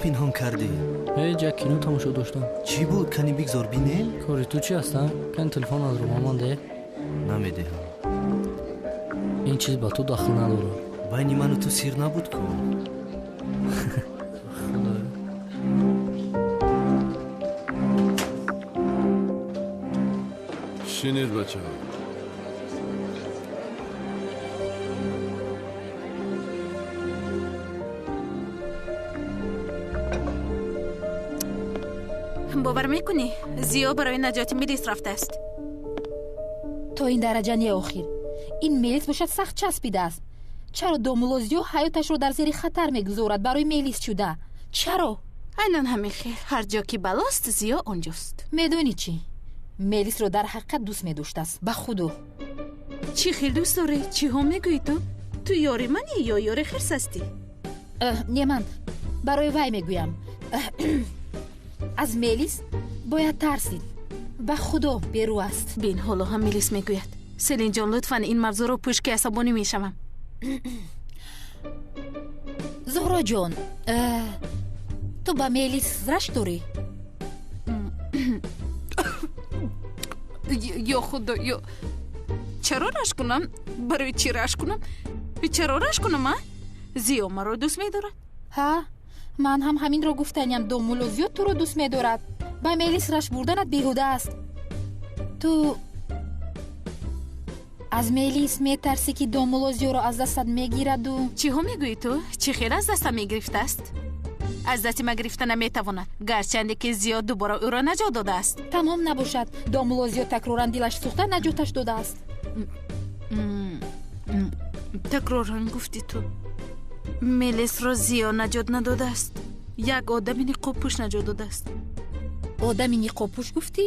Пинҳон кардӣ? Ҳеҷ, як кино тамошо доштам. Чӣ буд? Кани бигзор бинем. Кори ту чи аст, а? Кани телефон аз ба ман деҳ. Намедиҳам. Ин чиз ба ту дахл надорад. Байни ману ту сир набуд ку. Худоё. Шинед, бачаҳо. Бовар мекунӣ, Зиё барои наҷоти Мелис рафтааст. То ин дараҷа не, охир. Ин Мелис бошад, сахт часпидааст. Чаро домулло Зиё ҳаёташро дар зери хатар мегузорад барои Мелис шуда? Чаро? Айнан ҳамин хел. Ҳар ҷо ки балост, Зиё онҷост. Медонӣ чӣ? Мелисро дар ҳақиқат дӯст медоштааст, ба худо. Чӣ хел дӯст дорӣ? Чиҳо мегӯӣ ту? Ту ёри манӣ ё ёри хирс ҳастӣ? Не, ман барои вай мегӯям. Аз Мелис бояд тарсид, ба худо, берӯ аст. Бин, ҳоло ҳам Мелис мегӯяд. Селинҷон, лутфан ин мавзӯъро пӯш, ки асабонӣ мешавам. Зуҳроҷон, ту ба Мелис рашк дорӣ? Ё худо, ё, чаро рашк кунам? Барои чӣ рашк кунам? Чаро рашк кунам, а? Зиё маро дӯст медорад. Ҳа, ман ҳам ҳаминро гуфтаням. Домулло Зиё туро дӯст медорад. Ба Мелис рашк бурданат беҳуда аст. Ту аз Мелис метарсӣ, ки домулло Зиёро аз дастат мегираду. Чиҳо мегӯӣ ту? Чӣ хел аз дастам мегирифтааст? Аз дасти ма гирифта наметавонад, гарчанде ки Зиё дубора ӯро наҷот додааст. Тамом набошад, домулло Зиё такроран дилаш сӯхта наҷоташ додааст. Такроран гуфтӣ ту. Мелисро Зиё наҷот надодааст, як одами ниқобпӯш наҷот додааст. Одами ниқобпӯш гуфтӣ?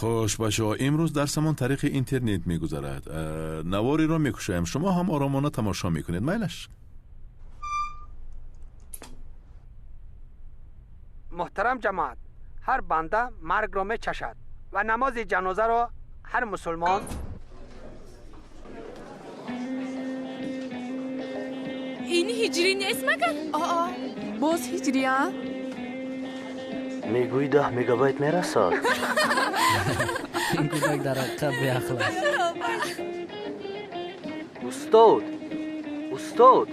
Хуш, бачаҳо, имрӯз дарсамон тариқи интернет мегузарад. Навориро мекушоем, шумо ҳам оромона тамошо мекунед, майлаш? Муҳтарам ҷамоат, ҳар банда маргро мечашад ва намози ҷанозаро ҳар мусулмон Ин ҳиҷрӣ нест магар? Аа, боз ҳиҷрия? Мегӯӣ, 10 мегабайт мерасад? Ин кӯдак дар ҳақиқат беақл аст. Устод, устод.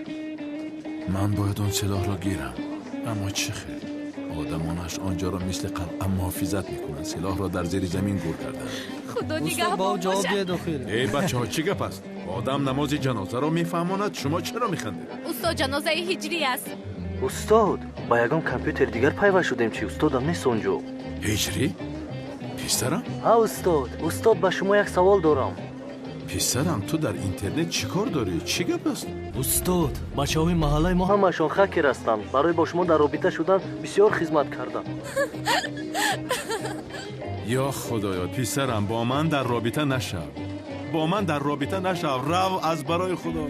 Ман бояд он силоҳро гирам, аммо чӣ хел? Одамонаш онҷоро мисли қалъа муҳофизат мекунанд, силоҳро дар зери замин гур карданд. Худо Устод, ба ӯ нигаҳбон ҷавоб бошад. диҳед охир. Эй бачаҳо, чӣ гап аст? Одам намози ҷанозаро мефаҳмонад, шумо чаро механдед? Устод, ҷанозаи ҳиҷрӣ аст. Устод, ба ягон компютери дигар пайваст шудем чӣ? Устодам нест он ҷо. Ҳиҷрӣ, писарам? Ҳа, устод. Устод, ба шумо як савол дорам. Писарам, ту дар интернет чӣ кор дорӣ? Чӣ гап аст? Устод, бачаҳои маҳаллаи мо ҳамашон хакер ҳастанд. Барои бо шумо дар робита шудан бисёр хизмат кардам. Ё худоё, писарам, бо ман дар робита нашав, бо ман дар робита нашав, рав, аз барои худо.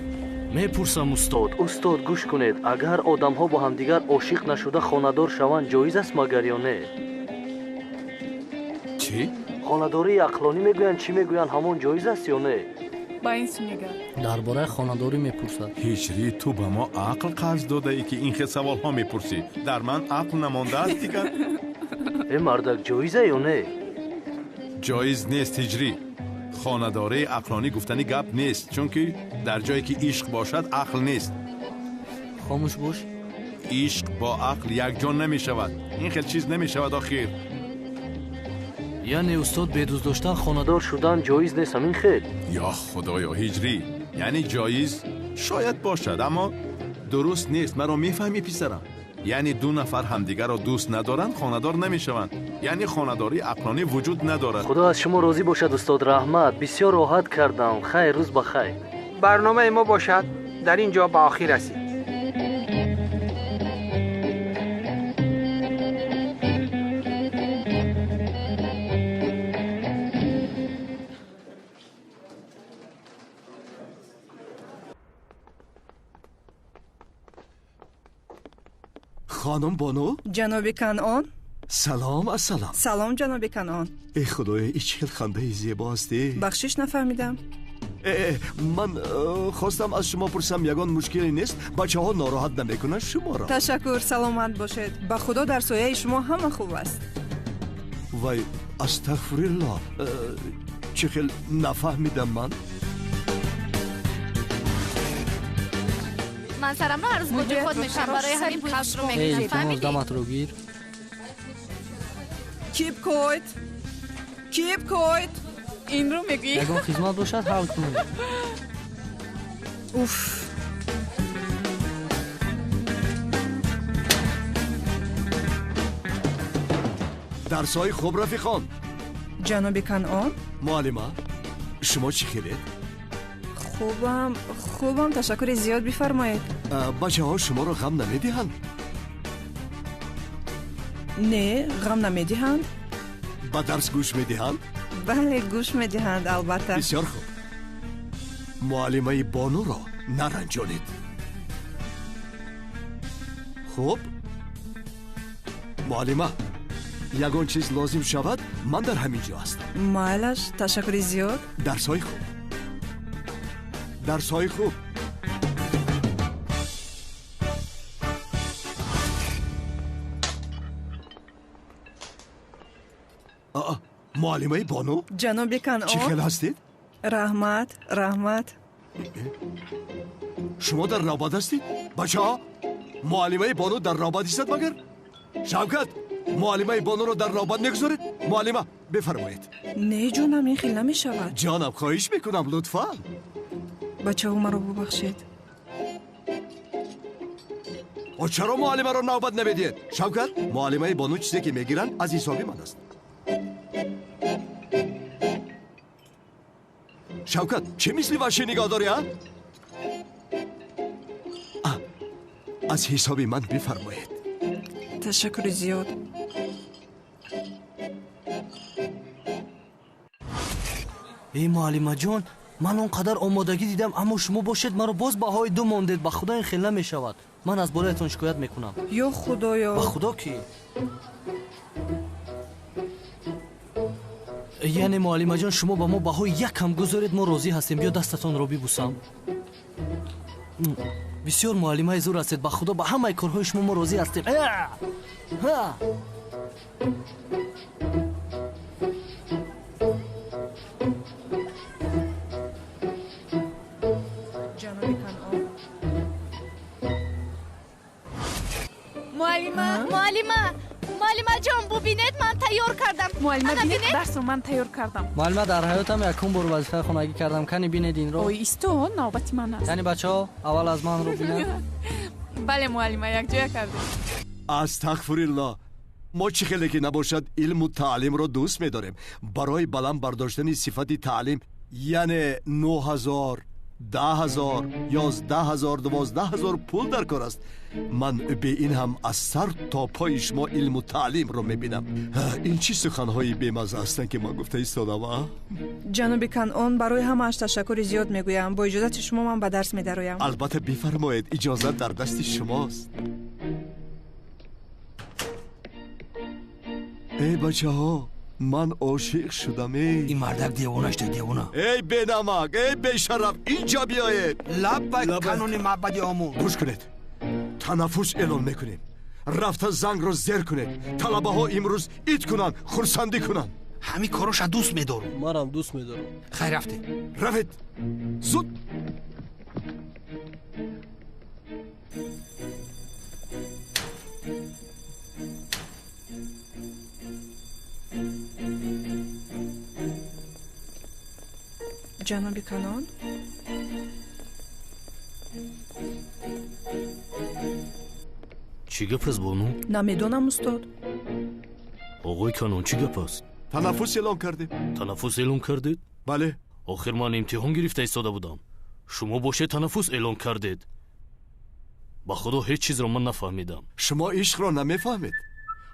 Мепурсам, устод. Устод, гӯш кунед, агар одамҳо бо ҳамдигар ошиқ нашуда хонадор шаванд, ҷоиз аст магар ё не? Чӣ? Хонадории ақлонӣ мегӯянд, чӣ мегӯянд, ҳамон ҷоиз аст ё не? Ба ин су нигар. Дар бораи хонадорӣ мепурсад. Ҳиҷрӣ, ту ба мо ақл қарз додаӣ, ки ин хел саволҳо мепурсӣ? Дар ман ақл намондааст дигар. Э, мардак, ҷоиза ё не? Ҷоиз нест, Ҳиҷрӣ. Хонадории ақлонӣ гуфтани гап нест, чунки дар ҷое ки ишқ бошад, ақл нест. Хомӯш бош. Ишқ бо ақл якҷо намешавад, ин хел чиз намешавад охир. Яъне устод, бе дӯст доштан хонадор шудан ҷоиз нест, ҳамин хел? Ё худоё, ҳиҷрӣ, яъне ҷоиз шояд бошад, аммо дуруст нест. Маро мефаҳмӣ, писарам? Яъне ду нафар ҳамдигарро дӯст надоранд, хонадор намешаванд. Яъне хонадории ақлонӣ вуҷуд надорад. Худо аз шумо розӣ бошад, устод, раҳмат. Бисёр роҳат кардам. Хайр, рӯз ба хайр. Барномаи мо бошад дар ин ҷо ба охир расид. Хонум Бону? Ҷаноби Канъон? Салом, ассалом. Салом, ҷаноби Канъон. Э худоё, ин чӣ хел хандаи зебо аст. Бахшиш, нафаҳмидам. Ман хостам аз шумо пурсам, ягон мушкиле нест? Бачаҳо нороҳат намекунанд шуморо? Ташаккур, саломат бошед. Ба худо, дар сояи шумо ҳама хуб аст. Вай, астағфирулло, чӣ хел нафаҳмидам ман? Ман сарамро ҳар рӯз бо ҷои худ мешавам, барои ҳамин пулашро мегирам. Илтимос, даматро гир. Keep quiet. Keep quiet. Инро мегӯӣ? Ягон хизмат бошад, ҳал кунед. Уф. Дарсҳои хуб, рафиқон. Ҷаноби Канъон? Муаллима, шумо чӣ хелед? Хубам, хубам, ташаккури зиёд, бифармоед. Бачаҳо шуморо ғам намедиҳанд? Не, ғам намедиҳанд. Ба дарс гӯш медиҳанд? Бале, гӯш медиҳанд, албатта. Бисёр хуб. Муаллимаи Бонуро наранҷонед. Хуб, муаллима, ягон чиз лозим шавад, ман дар ҳамин ҷо ҳастам. Майлаш, ташаккури зиёд. Дарсҳои хуб. Дарсҳои хуб. Муаллимаи Бону? Ҷаноби Канъон? Чӣ хел ҳастед? Раҳмат, раҳмат. Шумо дар навбат ҳастед? Бачаҳо, муаллимаи Бону дар навбат истад магар? Шавкат, муаллимаи Бонуро дар навбат мегузоред? Муаллима, бифармоед. Не, ҷонам, ин хел намешавад. Ҷонам, хоҳиш мекунам, лутфан. Бачаҳо, маро бубахшед. Чаро муаллимаро навбат намедиҳед? Шавкат, муаллимаи Бону чизе ки мегиранд, аз ҳисоби ман аст. Шавкат, чӣ мисли ваҳшӣ нигоҳ дорӣ, а? Аз ҳисоби ман бифармоед. Ташаккури зиёд. Эй муаллимаҷон, ман он қадар омодагӣ дидам, аммо шумо бошед маро боз баҳои ду мондед. Ба худо, ин хел намешавад. Ман аз болоятон шикоят мекунам. Ё худоё! Ба худо ки. Яъне муаллимаҷон, шумо ба мо баҳои якам гузоред, мо розӣ ҳастем. Биё дастатонро бибусам. Бисёр муаллимаи зур ҳастед. Ба худо, ба ҳамаи корҳои шумо мо розӣ ҳастем. Муаллима, муаллима, муаллимаҷон, бубинед, ман тайёр кардам. Муаллима, бинед, дарсро ман тайёр кардам. Муаллима, дар ҳаётам якум бор вазифаи хонагӣ кардам. Кани бинед инро. Ой, исто, навбати ман аст. Яъне бачаҳо, аввал аз ман рӯ бинанд. Бале, муаллима, якҷоя кардем. Астағфирулло, мо чӣ хеле ки набошад, илму таълимро дӯст медорем. Барои баланд бардоштани сифати таълим, яъне 9000, 10,000, 11,000, 12,000 пул дар кор аст. Ман бе ин ҳам аз сар то пои шумо илму таълимро мебинам. Ин чӣ суханҳои бемазза ҳастанд, ки ман гуфта истодам, а? Ҷаноби Канъон, барои ҳамааш ташаккури зиёд мегӯям. Бо иҷозати шумо ман ба дарс медароям. Албатта, бифармоед, иҷозат дар дасти шумост. Эй бачаҳо, ман ошиқ шудам. Эй ин мардак девона шуда, девона. Эй бенамак, эй бешараф, инҷо биёед. Лаббай, канони маъбади Омун. Гӯш кунед, танаффус эълон мекунем. Рафта зангро зер кунед. Талабаҳо имрӯз ид кунанд, хурсандӣ кунанд. Ҳамин короша дӯст медорам. Манам дӯст медорам. Хайр, рафтем. Равед, зуд. Ҷаноби Канон? Чӣ гап аст, бону? Намедонам, устод. Оғои Канон, чӣ гап аст? Танаффус эълон кардем. Танаффус эълон кардед? Бале. Охир ман имтиҳон гирифта истода будам. Шумо бошед танаффус эълон кардед. Ба худо ҳеҷ чизро ман нафаҳмидам. Шумо ишқро намефаҳмед,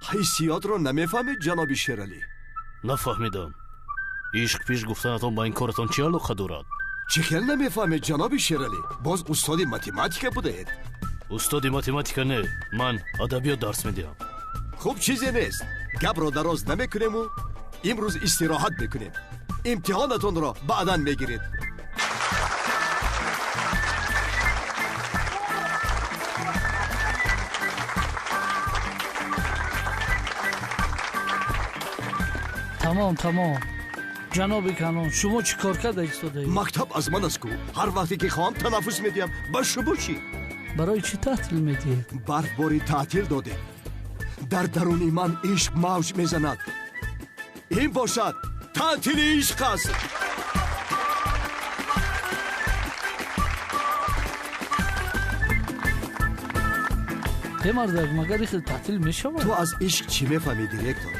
ҳиссиётро намефаҳмед, ҷаноби Шералӣ. Нафаҳмидам. Ишқ пеш гуфтанатон ба ин коратон чӣ алоқа дорад? Чӣ хел намефаҳмед, ҷаноби Шералӣ? Боз устоди математика будаед. Устоди математика не, ман адабиёт дарс медиҳам. Хуб, чизе нест. Гапро дароз намекунему имрӯз истироҳат мекунем. Имтиҳонатонро баъдан мегиред. Тамом, тамом. Ҷаноби Канон, шумо чӣ кор карда истодаед? Мактаб аз ман аст ку. Ҳар вақте ки хоҳам танаффус медиҳам. Ба шумо чӣ? Барои чӣ таътил медиҳед? Барф бори таътил додем. Дар даруни ман ишқ мавҷ мезанад. Ин бошад таътили ишқ аст. Э мардак, магар ин хел таътил мешавад? Ту аз ишқ чӣ мефаҳмӣ, директор?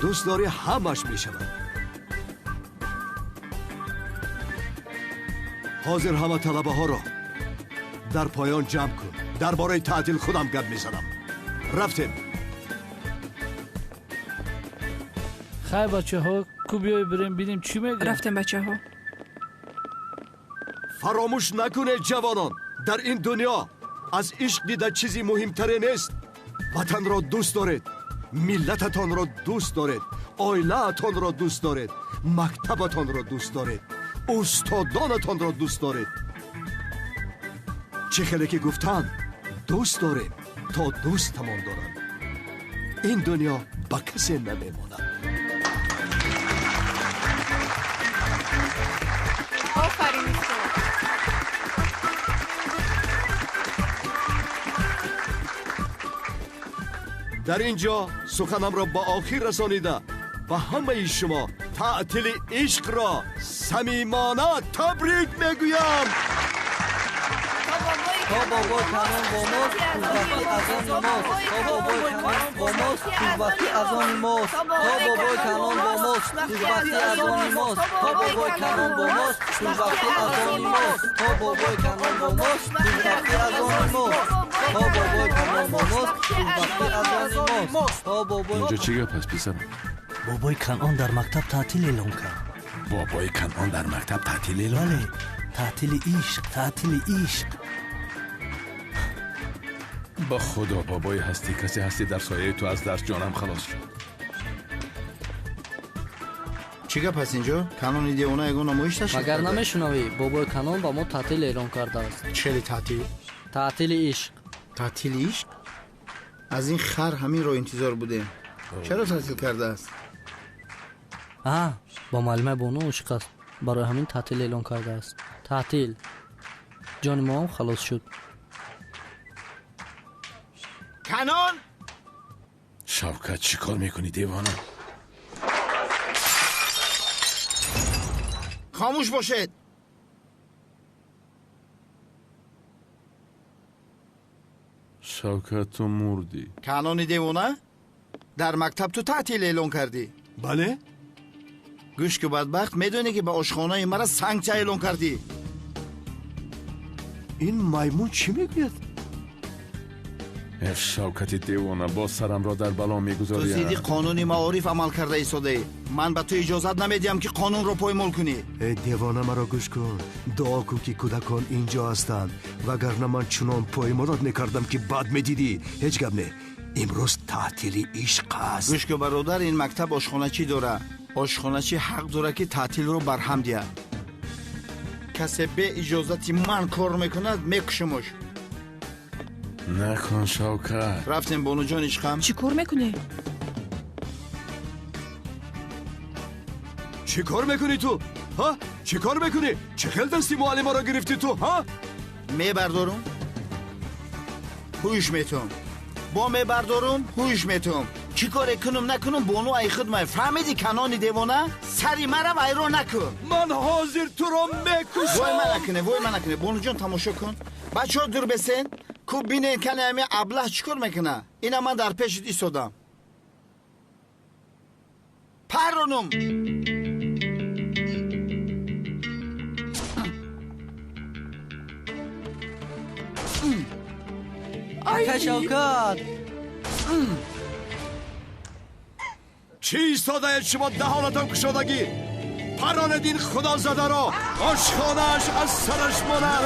Дӯст дорӣ, ҳамаш мешавад. Ҳозир ҳама талабаҳоро дар поён ҷамъ кун. Дар бораи таътил худам гап мезанам. Рафтем. Хай, бачаҳо, ку биёй бирем бинем чӣ мегӯяд. Рафтем, бачаҳо. Фаромӯш накунед, ҷавонон, дар ин дунё аз ишқ дида чизи муҳимтаре нест. Ватанро дӯст доред, миллататонро дӯст доред, оилаатонро дӯст доред, мактабатонро дӯст доред, устодонатонро дӯст доред. Чӣ хеле ки гуфтанд, дӯст дорем то дӯстамон доранд. Ин дунё ба касе намемонад. Офарин, устод. Дар ин ҷо суханамро ба охир расонида ба ҳамаи шумо таътили ишқро самимона табрик мегӯям. То бобои Канон бо мост, хушбахтӣ аз они мост. То бобои Канон бо мост, хушбахтӣ аз они мост. То бобои Канон бо мост, хушбахтӣ аз они мост. То бобои Канон бо мост, хушбахтӣ аз они мост. То бобои Канон бо мост, хушбахтӣ аз они мост. То бобои Канон бо мост, хушбахтӣ аз они мост. То бобои Инҷо чӣ гап аст, писарам? Бобои Канон дар мактаб таътил эълон кард. Бобои Канон дар мактаб таътил эълон кард? Бале, таътили ишқ, таътили ишқ. Ба худо, бобои ҳастӣ, касе ҳастӣ дар сояи ту аз дарс ҷонам халос шуд. Чӣ гап аст инҷо? Канони девона ягон намоиш ташкил Магар карда? намешунавӣ? Бобои Канон ба мо таътил эълон кардааст. Чӣ хеле таътил? Таътили ишқ. Таътили ишқ? Аз ин хар ҳаминро интизор будем. Чаро таътил кардааст? А, бо муаллимаи бону ошиқ аст. Барои ҳамин таътил эълон кардааст. Таътил. Ҷони моам халос шуд. Канон! Шавкат, чӣ кор мекунӣ, девона? Хомӯш бошед! Шавкат, ту мурдӣ. Канони девона? Дар мактаб ту таътил эълон кардӣ? Бале. Гӯш ку, бадбахт, медонӣ ки ба ошхонаи мара санксия эълон кардӣ? Ин маймун чӣ мегӯяд? Э, Шавкати девона, боз сарамро дар бало Ту мегузорӣ. зидди қонуни маориф амал карда истодаӣ. Ман ба ту иҷозат намедиҳам, ки қонунро поймол кунӣ. Э девона, маро гӯш кун. Дуо кун, ки кӯдакон инҷо ҳастанд, вагарна ман чунон поймолот мекардам, ки бад медидӣ. Ҳеҷ гап не, имрӯз таътили ишқ аст. Гӯш ку, бародар, ин мактаб ошхоначӣ дора. Ошхоначӣ ҳақ дорад, ки таътилро барҳам диҳад. Касе бе иҷозати ман кор мекунад, мекушимуш. Накун, Шавкат. Рафтем, бонуҷон ишқам. Чӣ кор мекунӣ? Чӣ кор мекунӣ ту, ҳа? Чӣ кор мекунӣ? Чӣ хел дасти муаллимаро гирифтӣ ту, ҳа? Мебардорум, ҳуш метум, бо мебардорум, ҳуш метум. Чӣ коре кунам накунам, бону ай худ май. Фаҳмидӣ, канони девона? Сари мара вайрон накун. Ман ҳозир туро мекушам. Вой ма накуне, вой ма накуне. Бонуҷон, тамошо кун. Бачаҳо, дур бесен. Ку бинен, кане ами аблаҳ чӣ кор мекуна. Ина ман дар пешит истодам. Парронум. Ака Шавкат! Чӣ истодаед шумо даҳонатон кушодагӣ? Паронед ин худозадаро, ошхонааш аз сараш монад.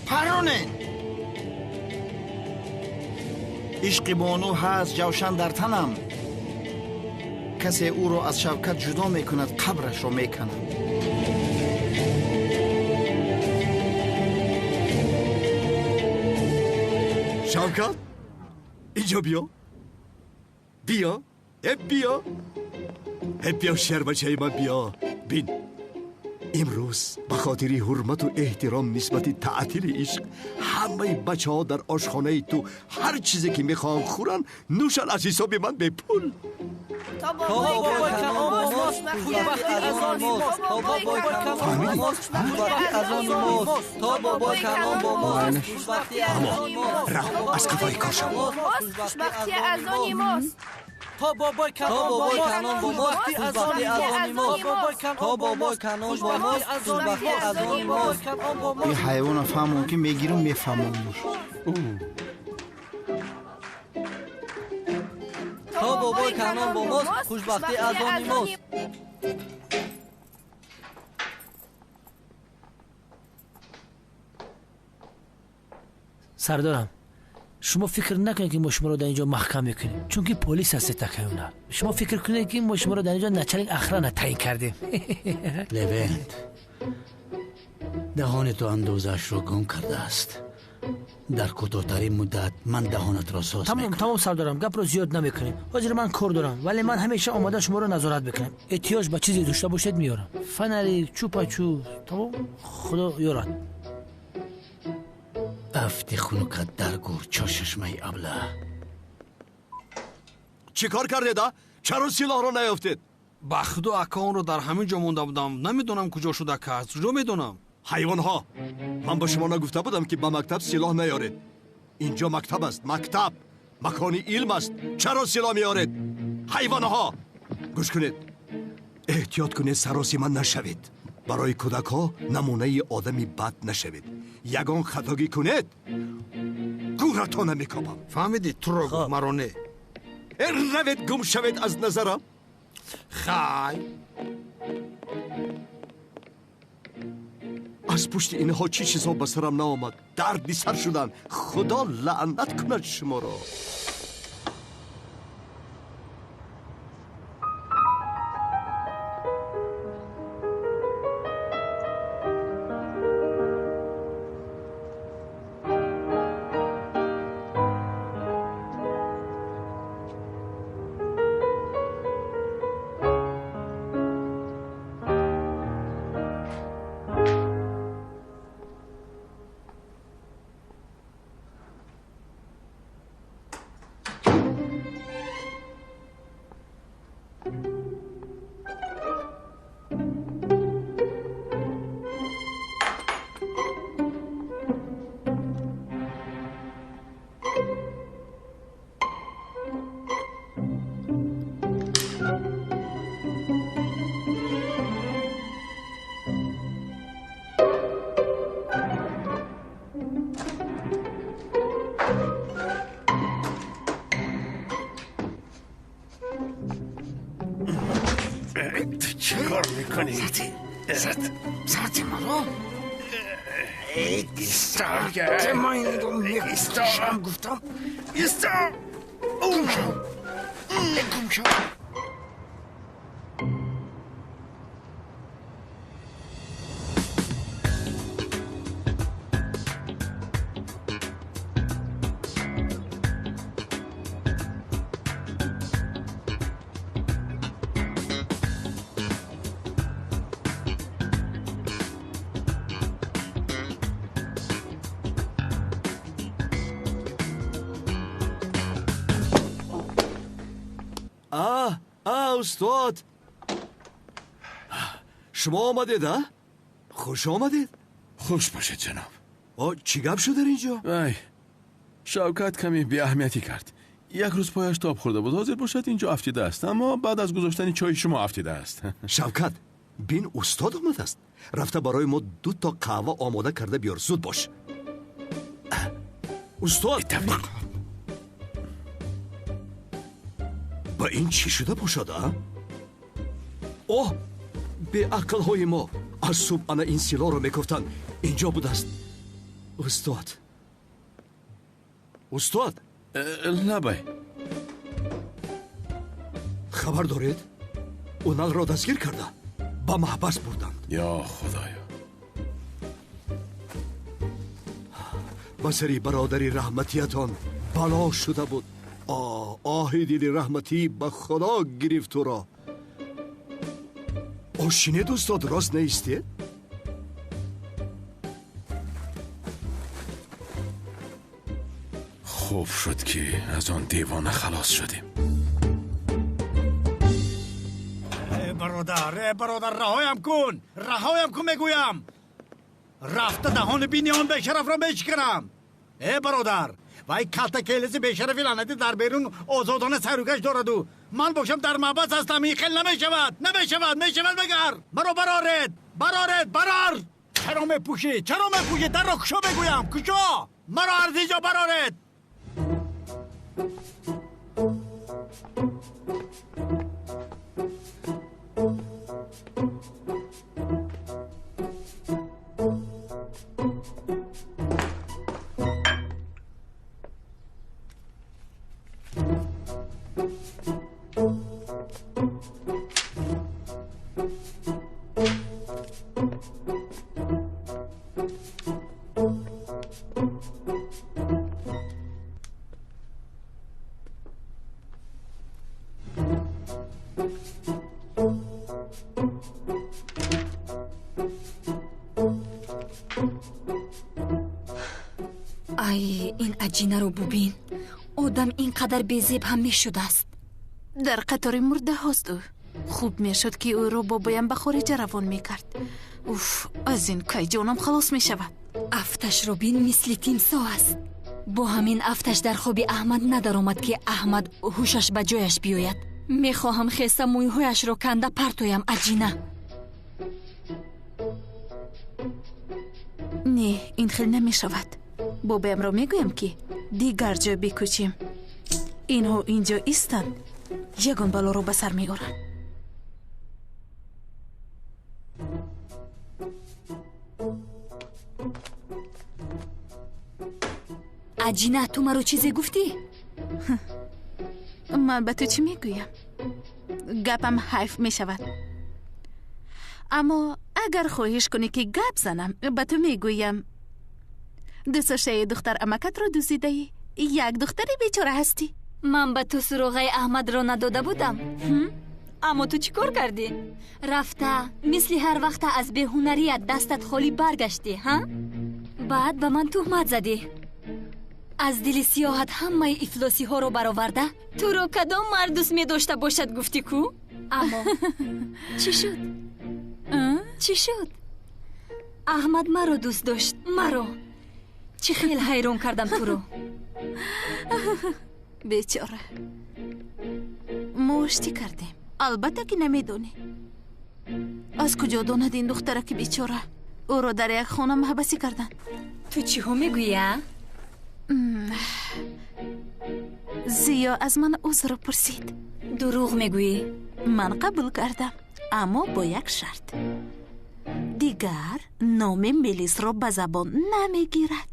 Паронед. Ишқи бону ҳаст ҷавшан дар танам. Касе ӯро аз Шавкат ҷудо мекунад, қабрашро меканам. Шавкат, инҷо биё. Биё, э биё. Э биё, шербачаи ман, биё. Бин, имрӯз ба хотири ҳурмату эҳтиром нисбати таътили ишқ ҳамаи бачаҳо дар ошхонаи ту ҳар чизе ки мехоҳанд хӯранд, нӯшанд аз ҳисоби ман бепул. То бобои канон бо мост, хушбахтӣ аз они мост. То бобои канон бо мост, хушбахтӣ аз они мост. То бобои канон бо мост, хушбахтӣ аз они мост. Рав, аз қафои кор шав. Хушбахтӣ аз они мост. То бобои канон бо мост, хушбахтӣ аз они мост. То бобои канон бо мост, хушбахтӣ аз они мост. Ин ҳайвона фаҳмон, ки мегирум, мефаҳмонмуш. То бобои канон бо мост, хушбахтӣ аз они мост. Сардорам, шумо фикр накунед, ки мо шуморо дар ин ҷо маҳкам мекунем, чунки полис ҳастед, такаюна. Шумо фикр кунед, ки мо шуморо дар ин ҷо начальник охрана таъин кардем. Левент, даҳони ту андозаашро гум кардааст. Дар кӯтоҳтарин муддат ман даҳонатро соз Тамом, тамом, сардорам, гапро зиёд намекунем. Ҳозир ман кор дорам, вале ман ҳамеша омода шуморо назорат мекунам. Эҳтиёҷ ба чизе дошта бошед, меорам. Фонари, чупачуп, тамом, худо ёрад. Афти хунукат дар гур, чорчашмаи аблаҳ. Чӣ кор кардед, а? Чаро силоҳро наёфтед? Ба худо, ака, онро дар ҳамин ҷо монда будам. Намедонам, куҷо шуд, ака, аз куҷо медонам? Ҳайвонҳо, ман ба шумо нагуфта будам, ки ба мактаб силоҳ наёред? Инҷо мактаб аст, мактаб макони илм аст. Чаро силоҳ меоред, ҳайвонҳо? Гӯш кунед, эҳтиёт кунед, саросима нашавед. Барои кӯдакҳо намунаи одами бад нашавед. Ягон хатогӣ кунед, гӯратона мекобам. Фаҳмидӣ? Туро гуфт, маро не. Равед, гум шавед аз назарам. Хай. Аз пушти инҳо чӣ чизҳо ба сарам наомад. Дарди сар шудан. Худо лаънат кунад шуморо. Чӣ кор мекунӣ? Сати маро? Ман инро мекушам, гуфтам. Исто! Гум шав! Гум шав! А, устод, шумо омадед, а? Хуш омадед. Хуш бошед, ҷаноб. Чӣ гап шуд дар ин ҷо? Вай, Шавкат каме беаҳамиятӣ кард. Як рӯз пояш тоб хӯрда буд, ҳозир бошад ин ҷо афтидааст, аммо баъд аз гузоштани чойи шумо афтидааст. Шавкат, бин, устод омадааст. Рафта барои мо ду то қаҳва омода карда биёр, зуд бош. Устод, ба ин чӣ шуда бошад, а? Оҳ, беақлҳои мо аз субҳ ана ин силоро мекуфтанд. Инҷо будааст. Устод, устод. Лабай. Хабар доред, уналро дастгир карда ба маҳбас бурданд. Ё худоё! Ба сари бародари раҳматиятон бало шуда буд. Оҳи дили раҳматӣ ба худо гирифт ӯро. Ошинед, устод, рост наистед? Хуб шуд, ки аз он девона халос шудем. Бародар, э бародар, раҳоям кун, раҳоям кун, мегӯям. Рафта даҳони бини он бешарафро мешиканам. Э бародар, вай калта келиси бешарафи лаънатӣ дар берун озодона сайругашт дораду ман бошам дар маҳбас ҳастам. Ин хел намешавад, намешавад. Мешавад магар? Маро бароред, бароред, барор! Чаро мепӯшӣ? Чаро мепӯшӣ? Дарро кушо, мегӯям, кушо! Маро аз инҷо бароред! Ай, ин аҷинаро бубин, одам ин қадар безеб ҳам мешудааст. Дар қатори мурдаҳост ӯ. Хуб мешуд, ки ӯро бобоям ба хориҷа равон мекард. Уф, аз ин кай ҷонам халос мешавад? Афташро бин, мисли тимсоҳ аст. Бо ҳамин афташ дар хоби Аҳмад надаромад, ки Аҳмад ҳушаш ба ҷояш биёяд. Мехоҳам хеста мӯйҳояшро канда партоям. Аҷина. Не, ин хел намешавад. Бобоямро мегӯям, ки дигар ҷо бикӯчем. Инҳо инҷо истанд, ягон балоро ба сар меоранд. Аҷина, ту маро чизе гуфтӣ? Ман ба ту чӣ мегӯям? Гапам ҳайф мешавад. Аммо агар хоҳиш кунӣ, ки гап занам, ба ту мегӯям: дӯстдоштаи духтар амакатро дуздидаӣ, як духтари бечора ҳастӣ. Ман ба ту суроғаи Аҳмадро надода будам, аммо ту чӣ кор кардӣ? Рафта мисли ҳар вақта аз беҳунарият дастат холӣ баргаштӣ, ҳа? Баъд ба ман туҳмат задӣ. Аз дили сиёҳат ҳамаи ифлосиҳоро бароварда, туро кадом мард дӯст медошта бошад, гуфтӣ ку? Аммо чӣ шуд? Чӣ шуд? Аҳмад маро дӯст дошт, маро. Чӣ хел ҳайрон кардам туро. Бечора, мо оштӣ кардем. Албатта, ки намедонӣ. Аз куҷо донад ин духтараки бечора? Ӯро дар як хона маҳбасӣ карданд. Ту чиҳо мегӯӣ, а? Зиё аз ман узр пурсид. Дурӯғ мегӯӣ. Ман қабул кардам, аммо бо як шарт: дигар номи Мелисро ба забон намегирад.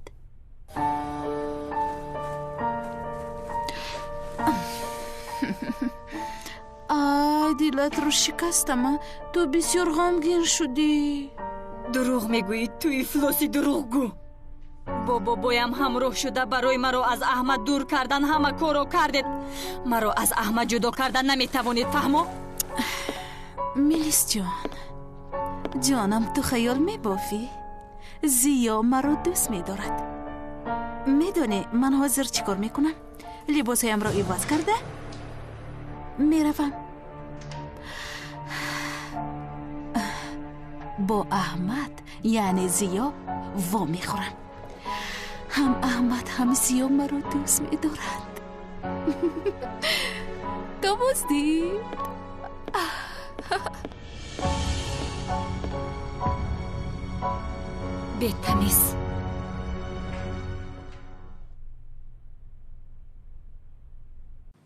Ай, дилатро шикастама. Ту бисёр ғамгин шудӣ. Дурӯғ мегӯӣ, ту ифлоси дурӯғгӯ. Бо бобоям ҳамроҳ шуда барои маро аз Аҳмад дур кардан ҳама корро кардед. Маро аз Аҳмад ҷудо кардан наметавонед, фаҳмо? Мелисҷон, ҷонам, ту хаёл мебофӣ. Зиё маро дӯст медорад. Медонӣ, ман ҳозир чӣ кор мекунам? Либосҳоямро иваз карда, Меравам. Бо Аҳмад, яъне Зиё, во мехӯрам. Ҳам Аҳмад, ҳам Зиё маро дӯст медоранд. То боздид. Бетамиз.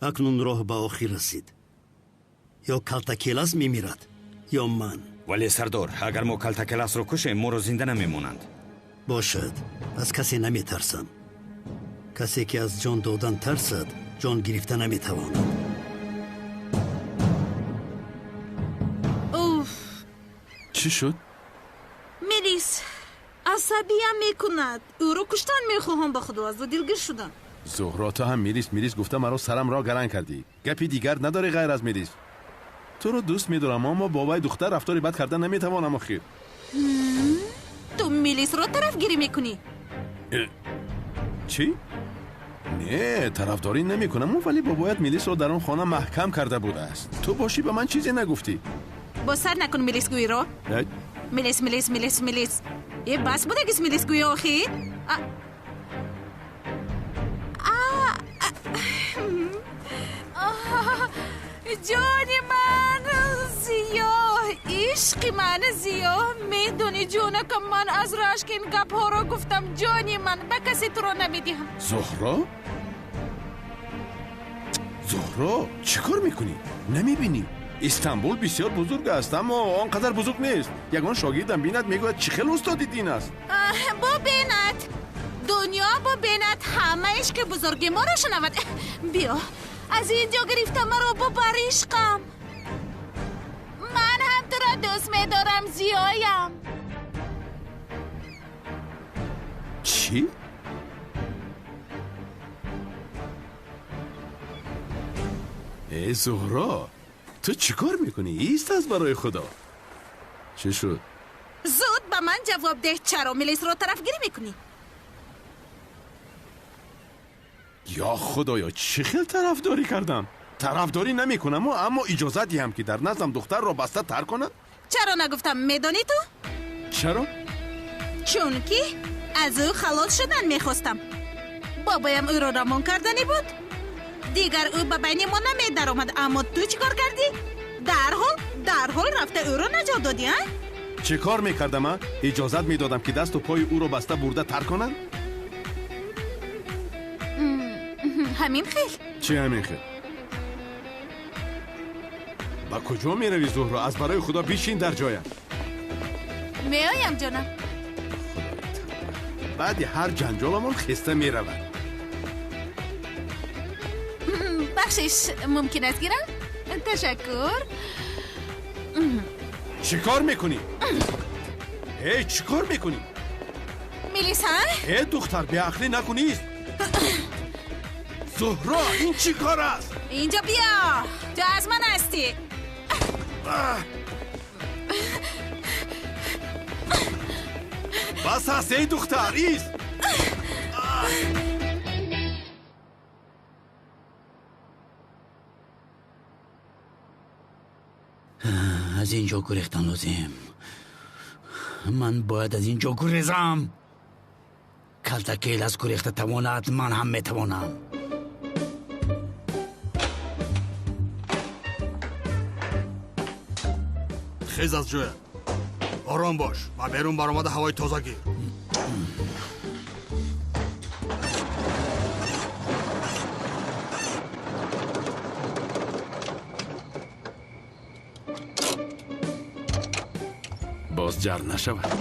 Акнун роҳ ба охир расид. Ё Калтакелас мемирад, ё ман. Вале сардор, агар мо Калтакеласро кушем, моро зинда намемонанд. Бошад, аз касе наметарсам. Касе ки аз ҷон додан тарсад, ҷон гирифта наметавонад. Уф! Чӣ шуд? Мелис асабиям мекунад. Ӯро куштан мехоҳам, ба худо, аз ӯ дилгир шудам. Зуҳро, ту ҳам Мелис Мелис гуфта маро сарамро гаранг кардӣ. Гапи дигар надорӣ ғайр аз Мелис. Туро дӯст медорам, аммо бо вай духтар рафтори бад карда наметавонам охир. Ту Мелисро тарафгирӣ мекунӣ? Чӣ? Не, тарафдорӣ намекунам, вале бобоят Мелисро дар он хона маҳкам карда будааст. Ту бошӣ ба ман чизе нагуфтӣ. Боз сар накун Мелисгӯиро. Мелис, Мелис, Мелис, Мелис. Е, бас будагис Мелисгӯи охир? Ҷони ман Зиё, ишқи ман Зиё, медони ҷонакам, ман аз рашк ин гапҳоро гуфтам. Ҷони ман, ба касе туро намедиҳам. Зуҳро? Зуҳро, чӣ кор мекунӣ? Намебинӣ? Истанбул бисёр бузург аст, аммо он қадар бузург нест. Ягон шогирдам бинад, мегӯяд чӣ хел устоди дин аст. Бубинад, дунё бубинад, ҳама ишқи бузурги моро шунавад. Биё, аз ин ҷо гирифта маро бубар ишқам. Ман ҳам туро дӯст медорам, Зиёям. Чӣ? Э, Зуҳро, ту чӣ кор мекунӣ? Ист аз барои худо. Чӣ шуд? Зуд ба ман ҷавоб деҳ, чаро Мелисро тарафгирӣ мекунӣ? Ё худоё, чӣ хел тарафдорӣ кардам? Тарафдорӣ намекунам, аммо иҷозат диҳам ки дар наздам духтарро баста тар конанд? Чаро нагуфтам, медонӣ ту? Чаро? Чунки аз ӯ халос шудан мехостам. Бобоям ӯро равон карданӣ буд. Дигар ӯ ба байни мо намедаромад, аммо ту чӣ кор кардӣ? Дарҳол рафта ӯро наҷот додӣ, а? Чӣ кор мекардам, а? Иҷозат медодам ки дасту пои ӯро баста бурда тар конанд? Ҳамин хел. Чӣ ҳамин хел? Ба куҷо меравӣ, Зуҳро? Аз барои худо бишин дар ҷоям. Меоям, ҷонам. Баъди ҳар ҷанҷоламон хеста меравад. Бахшиш, мумкин аст гирам? Ташаккур. Чӣ кор мекунӣ? Э, чӣ кор мекунӣ? Мелис, ҳа? Э, духтар, беақлӣ накунист. Зуҳро, ин чӣ кор аст? Инҷо биё, ту аз ман ҳастӣ. Бас аст, эй духтар, ист. Аз ин ҷо гурехтан лозим. Ман бояд аз ин ҷо гурезам. Калтакелас гурехта тавонад, ман ҳам метавонам. Хез аз ҷоя. Ором бош ва берун баромада ҳавои тоза гир. Боз ҷар нашавад.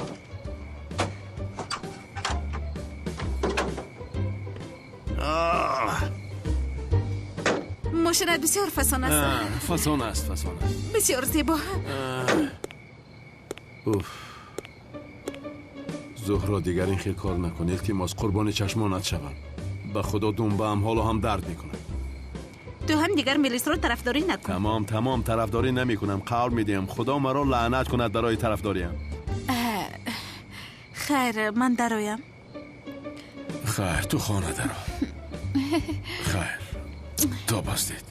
Мошинат бисёр фасон аст. Фасон аст, фасон аст. Бисёр зебо. Уф. Зуҳро, дигар ин хел кор накун, илтимос, қурбони чашмонат шавам. Ба худо думбаам ҳоло ҳам дард мекунад. Ту ҳам дигар Мелисро тарафдорӣ накун. Тамом, тамом, тарафдорӣ намекунам, қавл медиҳам. Худо маро лаънат кунад барои тарафдориам. Хайр, ман дароям. Хайр, ту хона даро. Хайр, то боздид.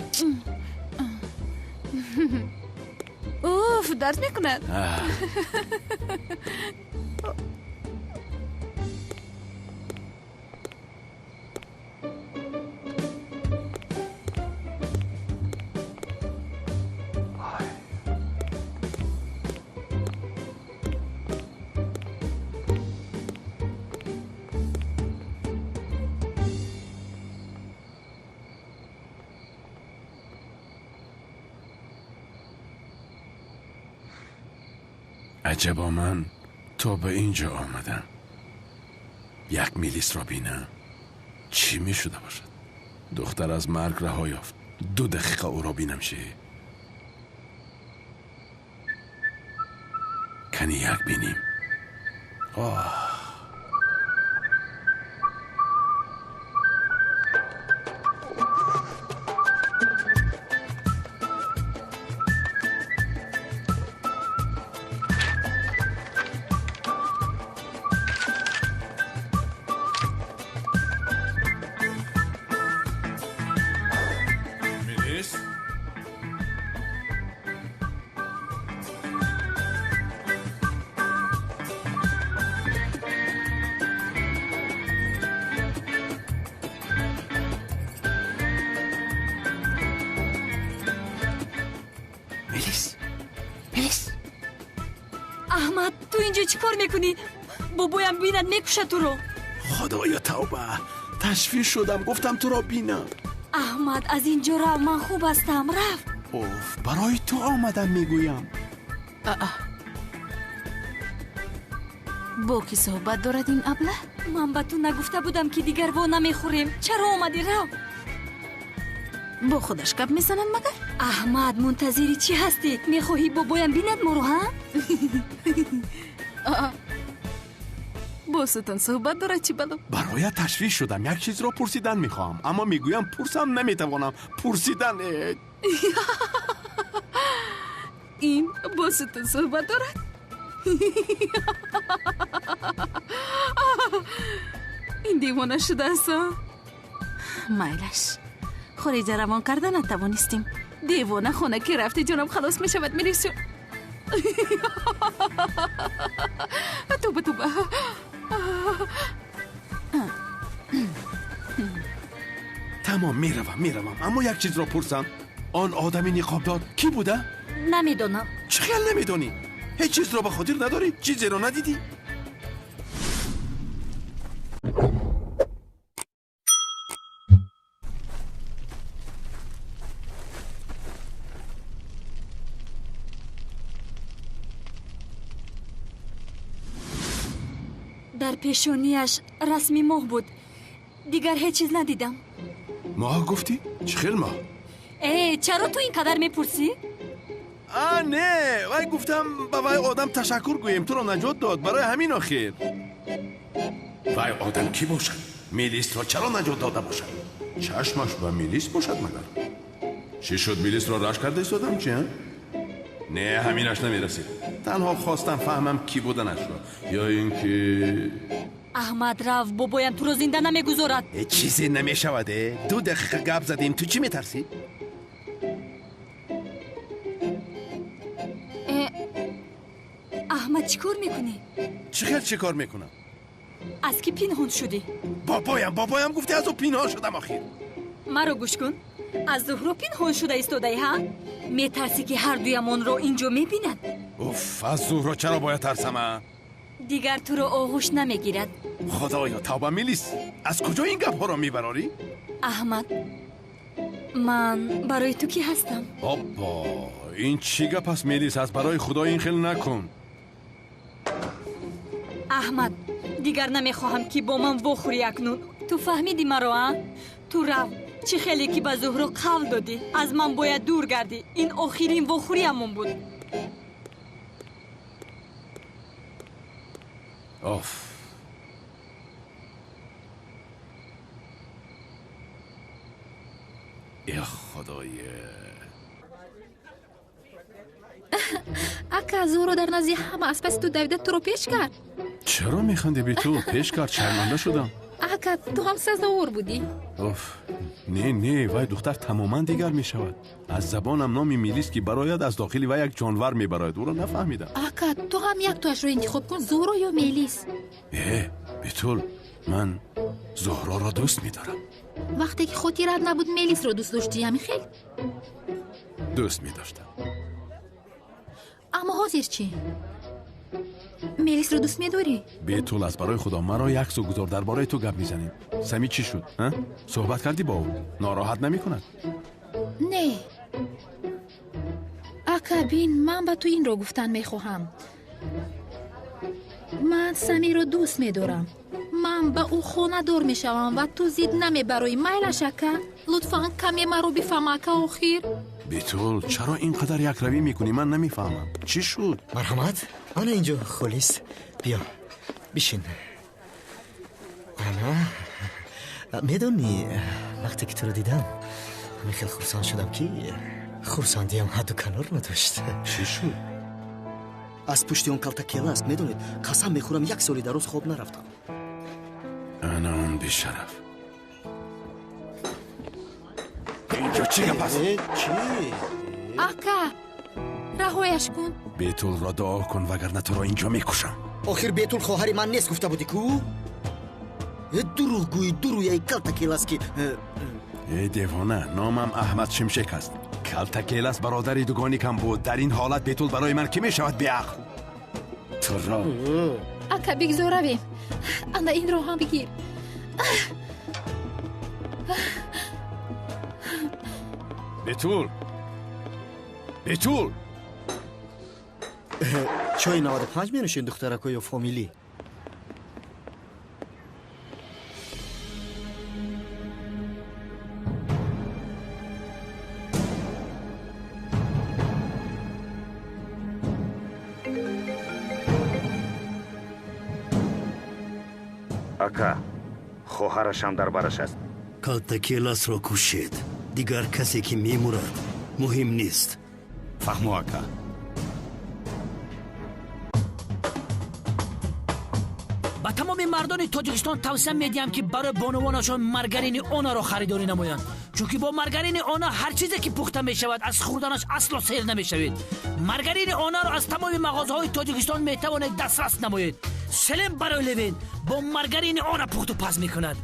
Уф, дард мекунад. عجبا من تا به اینجا آمدم یک میلیس را بینم چی می شده باشد؟ دختر از مرگ رها یافت. 2 دقیقه او را بینم چی؟ کنی یک بینیم. آه چیکار میکنی؟ بابایم بیند میکشه تو رو. خدایا توبه، تشویش شدم گفتم تو را بینم. احمد از اینجا رو، من خوب هستم. رفت. اوف، برای تو آمدم میگویم. با کی صحبت دارد این ابله؟ من به تو نگفته بودم که دیگر وا نمیخوریم. چرا آمدی؟ رو با خودش گپ میزنند مگر؟ احمد منتظری چی هستی؟ میخواهی بابایم بیند ما رو ها؟ با ستون صحبت دارد چی بلو؟ برای تشویش شدم یک چیز را پرسیدن میخواهم، اما میگویم پرسم نمیتوانم. پرسیدن این با ستون صحبت دارد؟ این دیوانه شده است. مایلش خارج روان کرده نتوانستیم. دیوانه خانه که رفتی جانم خلاص میشود. میریسیم. توبه توبه. تمام میروم. اما یک چیز را پرسم، آن آدمی نقاب دار کی بوده؟ نمیدونم. چه خیال نمیدونی؟ هیچ چیز را به خاطر نداری؟ چیزی را ندیدی؟ در پیشونیش رسمی ماه بود، دیگر هیچ چیز ندیدم. ماه گفتی؟ چه خیل ماه؟ ای چرا تو اینقدر میپرسی؟ نه وای گفتم به وای آدم تشکر گوییم، تو را نجات داد برای همین آخر. وای آدم کی باشد؟ میلیس را چرا نجات داده باشد؟ چشمش به میلیس باشد مگر؟ چی شد میلیس را رش کرده ایستادم چی؟ نه همینش نمیرسید. تنها خواستم فهمم کی بودنش را، یا اینکه احمد رفت بابایم تو رو زنده نمیگذارد. چیزی نمیشود. 2 دقیقه گپ زدیم، تو چی میترسی؟ احمد چیکار میکنی؟ چی خیلی چیکار میکنم؟ از کی پینهان شدی؟ بابایم گفتی از او پینهان شدم آخر. مرا گوش کن، از زهرا پینهان شده ایستاده ها؟ میترسی که هر دویمان را اینجا میبیند؟ اوف، از زهرا چرا باید ترسم؟ دیگر تو را آغوش نمیگیرد. خدایا توبه میلیس، از کجا این گپ ها را میبراری؟ احمد من برای تو کی هستم؟ بابا این چی گپ است میلیس؟ از برای خدا این خیلی نکن. احمد دیگر نمیخواهم که با من وخوری اکنون. تو فهمیدی مرا؟ تو رو چی خیلی که به زهرا قول دادی از من باید دور گردی. این آخرین وخوریمون بود. آف ای خدای. اکا زهرا در نزدی همه از پس تو دویده تو رو پیش کرد. چرا میخندی بی تو؟ پیش کرد، شرمنده شدم. اکا تو هم سزاوار بودی. Оф, не, не, вай духтар тамоман дигар мешавад. Аз забонам номи Мелис ки барояд, аз дохили вай як ҷонвар мебарояд. Ӯро нафаҳмидам. Ака, ту ҳам яктоашро интихоб кун, Зуҳро ё Мелис. Э, Бетул, ман Зуҳроро дӯст медорам. Вақте ки хотират набуд, Мелисро дӯст доштӣ, ҳамин хел? Дӯст медоштам. Аммо ҳозир чӣ? Мелисро дӯст медорӣ? Бетул, аз барои Худо маро як сӯ гузор, дар бораи ту гап мезанем. Сами чӣ шуд? Суҳбат кардӣ бо ӯ? Нороҳат намекунад? Не. Ака, бин, ман ба ту инро гуфтан мехоҳам. Ман Самиро дӯст медорам. Ман ба ӯ хонадор мешавам ва ту зид намебароӣ. Майлаш, ака? Лутфан каме маро бифаҳм, ака, охир. Бетул, чаро ин қадар якравӣ мекунӣ? Ман намефаҳмам. Чӣ шуд? Марҳамат, ана инҷо холис. Биё, бишин. Ана, медонӣ, вақте ки туро дидам, ҳамин хел хурсанд шудам, ки хурсандиам ҳадду канор надошт. Чӣ шуд? Аз пушти он калта келас, медонед, қасам мехӯрам, як соли дароз хоб нарафтам. Ана он бешараф. Инҷо чӣ гап аст? Чӣ? Ака, раҳояш кун. Бетулро дуо кун, вагарна туро инҷо мекушам. Охир Бетул хоҳари ман нест, гуфта будӣ ку? Дурӯғгӯи дурӯяи калта келас ки. Э, девона, номам Аҳмад Шимшек аст. Калта келас бародари дугоникам буд. Дар ин ҳолат Бетул барои ман кӣ мешавад, беақл? Туро. Ака, бигзор равем. Ана инро ҳам бигир. Бетул, Бетул. Чои 95 менӯшед, духтарако, ё фомилӣ? Ака, хоҳарашам дар бараш аст. Калтакеласро кушед. Дигар касе ки мемурад, муҳим нест. Фаҳмо, ака. Ба тамоми мардони Тоҷикистон тавсия медиҳам, ки барои бонувонашон маргарини Онаро харидорӣ намоянд, чунки бо маргарини Она ҳар чизе ки пухта мешавад, аз хӯрданаш асло сер намешавед. Маргарини Онаро аз тамоми мағозаҳои Тоҷикистон метавонед дастрас намоед. Селем барои Левин бо маргарини Она пухту паз мекунад.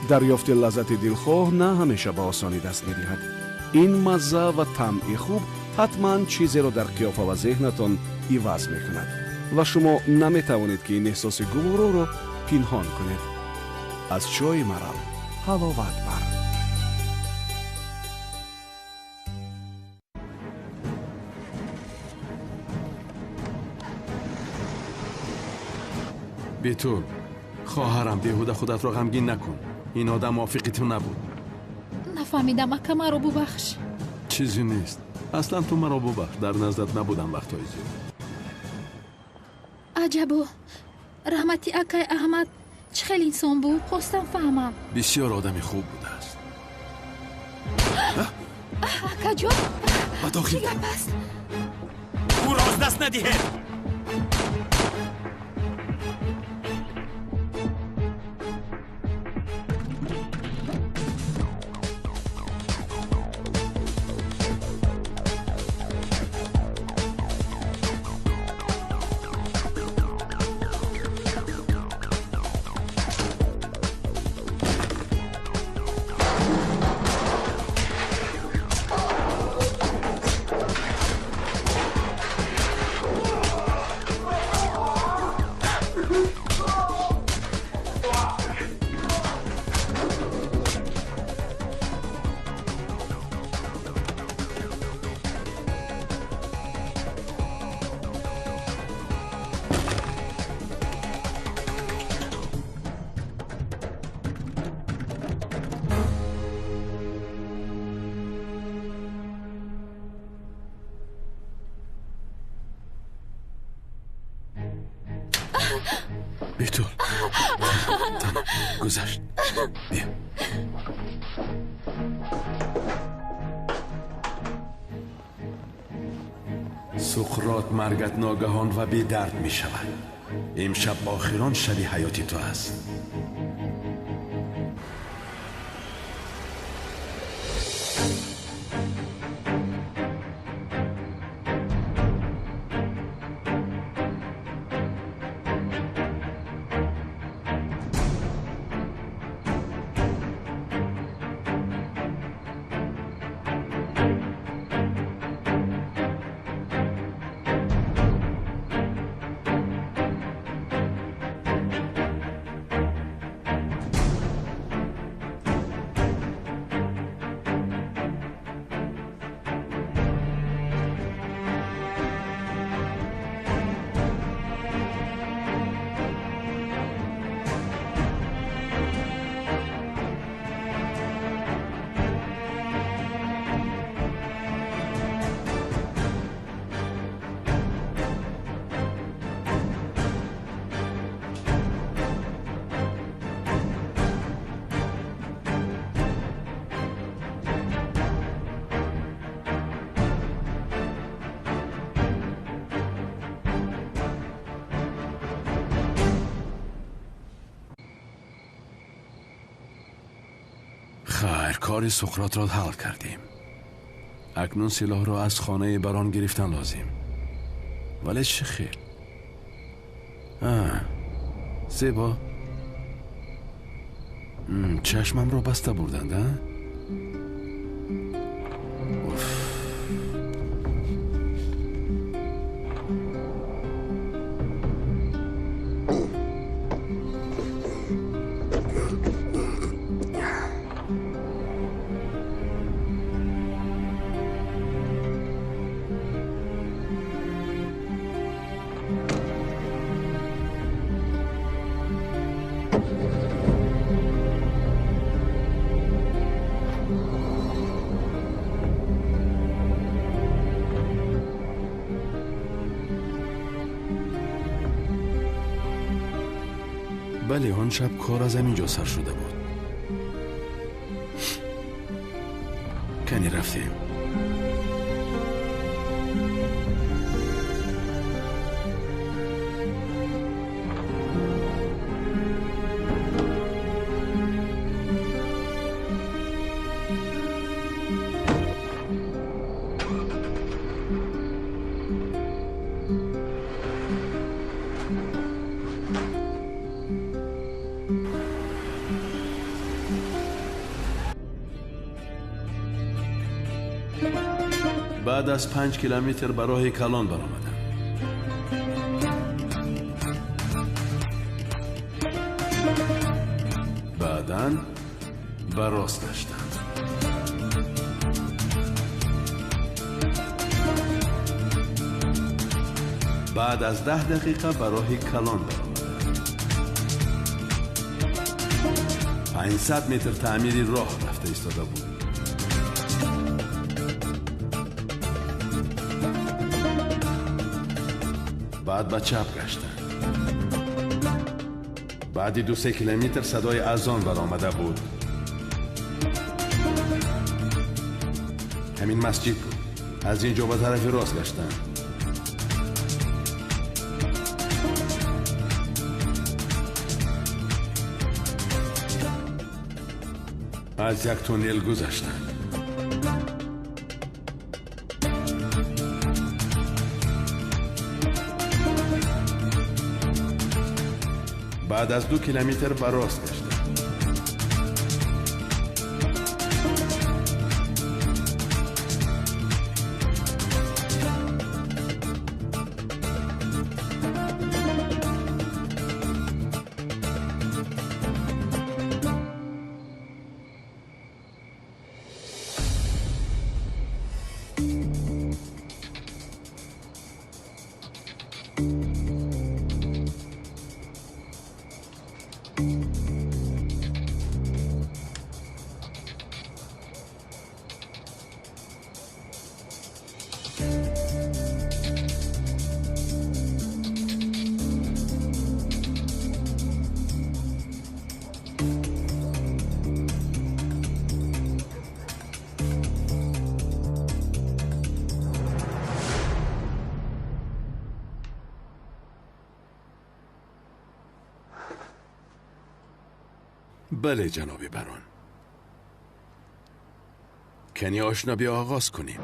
Дарёфти лаззати дилхоҳ на ҳамеша ба осонӣ даст медиҳад. Ин мазза ва таъми хуб ҳатман чизеро дар қиёфа ва зеҳнатон иваз мекунад ва шумо наметавонед, ки ин эҳсоси гувороро пинҳон кунед. Аз чойи Марал ҳаловат бар. Бетул, хоҳарам, беҳуда худатро ғамгин накун. Ин одам мувофиқи ту набуд. Нафаҳмидам, ака, маро бубахш. Чизе нест. Аслан ту маро бубахш, дар наздат набудам вақтҳои зиёд. Аҷабо, раҳмати акай Аҳмад чӣ хел инсон буд? Хостам фаҳмам. Бисёр одами хуб будааст. Акаҷон, ба дохил чӣ гап аст? Ӯро аз даст надиҳед. Бетул, тамом, гузашт. Биё. Суқрот, маргат ногаҳон ва бедард мешавад. Имшаб охирон шаби ҳаёти ту аст. Хайр, кори Суқротро ҳал кардем. Акнун силоҳро аз хонаи барон гирифтан лозим. Вале чӣ хел? Зебо. Чашмамро баста бурданд, а? Уф. Бале, он шаб кор аз ҳамин ҷо сар шуда буд. Кани рафтем. Баъд аз 5 километр ба роҳи калон баромадам. Баъдан ба рост гаштам. Баъд аз 10 дақиқа ба роҳи калон баромадам. 500 метр таъмири роҳ рафта истода буд. Баъд ба чап гаштам. Баъди 2-3 километр садои азон баромада буд. Ҳамин масҷид буд. Аз ин ҷо ба тарафи рост гаштам. Аз як туннел гузаштам. Баъд аз 2 километр ба рост гаштам. Бале, ҷаноби барон. Кани ошно, биё оғоз кунем.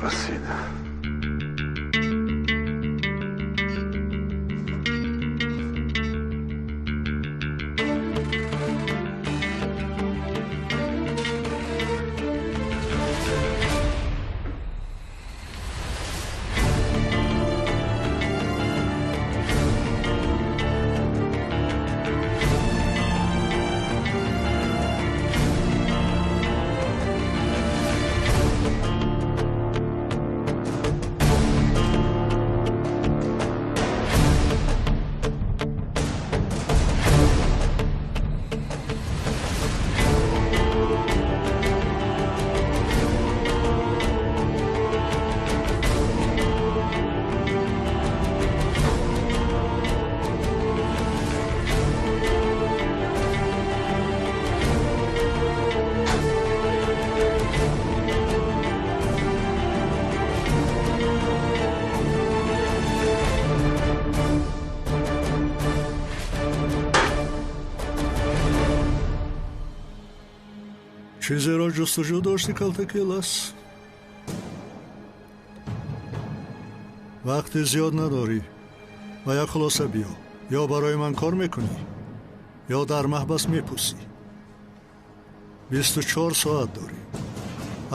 Расид. Чизеро ҷустуҷӯ дошти, Калтакелас? Вақти зиёд надорӣ. Ба як хулоса биё: ё барои ман кор мекунӣ, ё дар маҳбас мепӯсӣ. 24 соат дорӣ.